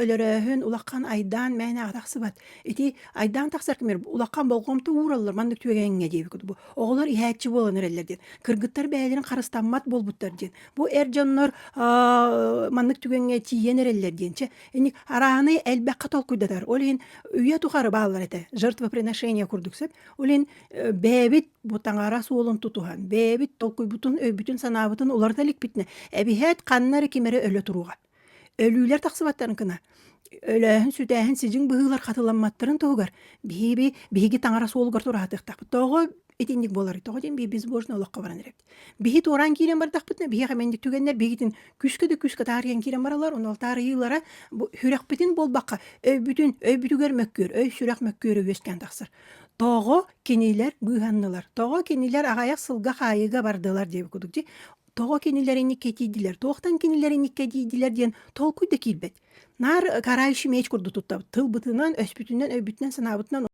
Өлөрөөһүн, улахан айдаан мээнэҕэ тахсыбат. Ити айдаан тахсар кэмигэр улахан болҕомто уураллар маннык түгэҥҥэ диэбит курдук. Оҕолор иһээччи буолан эрэллэр диэн. Кыргыттар бэйэлэрин харыстаммат буолбуттар диэн. Бу эр дьоннор маннык түгэҥҥэ тиийэн эрэллэр диэн. Чэ, инник арааһынай элбэххэ толкуйдатар. Ол иһин үйэ тухары бааллар этэ. Жертвоприношение курдук сөп. Ол иһин бэйэбит бу таҥара суолун тутуһан, бэйэбит толкуйбутун, өйбүтүн-санаабытын уларыта иликпитинэ, эбиһээт ханна эрэ ким эрэ өлө туруоҕа. Өлүүлэр тахсыбаттарын гына, өлөөһүн-сүтээһин сидьиҥ быһыылар хатыламматтарын туһугар биһиги биһиги таҥара суолугар тураатыахтаахпыт. Тоҕо итинник буоларый? Тоҕо диэн биһи безбожно олоххо баран эрэбит. Биһи туораан киирэн бардахпытына, биһиэхэ мэнник түгэннэр биһигитин күүскэ да күүскэ таарыйан киирэн бараллар. Ону таарыйыылара бу сүрэхпитин буолбакка, өйбүтүн, өйбүтүгэр мөккүөр, өй-сүрэх мөккүөрэ үөскээн тахсар. Тоҕо кинилэр быыһаннылар? Тоҕо кинилэр аҕыйах сылга хаайыыга бардылар диэбит курдук дии. Тоҕо кинилэр инниккэ тиийдилэр, туохтан кинилэр инниккэ тиийдилэр диэн толкуй да киирбэт. Наар карающий меч курдук туттабыт. Тылбытынан, өспүтүнэн, өйбүтүнэн, санаабытынан.